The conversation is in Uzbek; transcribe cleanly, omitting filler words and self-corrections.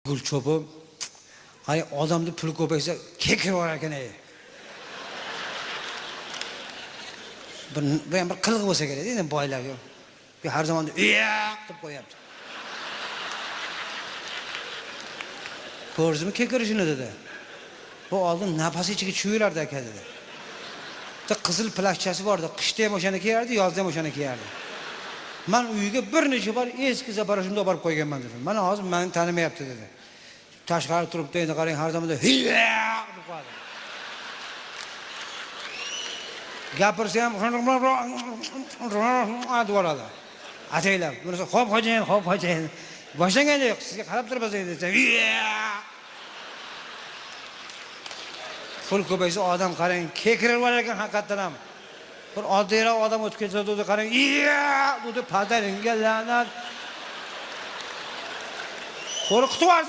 Gul cho'pim, qarang, odamni puli ko'paysa kekirib yuborar ekan ey. Bir bu ham bir qilig'i bo'lsa kerak endi boylarga. Bu har zamon deb qo'yapti. Ko'rdingizmi kekirishini dedi. Bu oldin nafasi ichiga tushaverardi aka dedi. Bitta qizil plashchasi bor edi. Qishda ham o'shani kiyardi, yozda ham o'shani kiyardi. Man uyiga bir necha bor eski zaparashimni olib borib qo'yganman dedi. Mana hozir meni tanimayapti dedi. Tashqari turibdi endi qarang har zamonda deb qo'yadi. Gapirsa ham deb yuboradi. Ataylab. Bunisi xo'p xo'jayin, xo'p xo'jayin. Boshlanganda yo'q, sizga qarab turibmiz endi desa. Pul ko'paysa odam qarang kekirib yuborar ekan haqiqatdan ham. Bir oddiyroq odam o'tib ketsa dedi qarang, dedi padaringga la'nat. Qo'rqitib yubordi.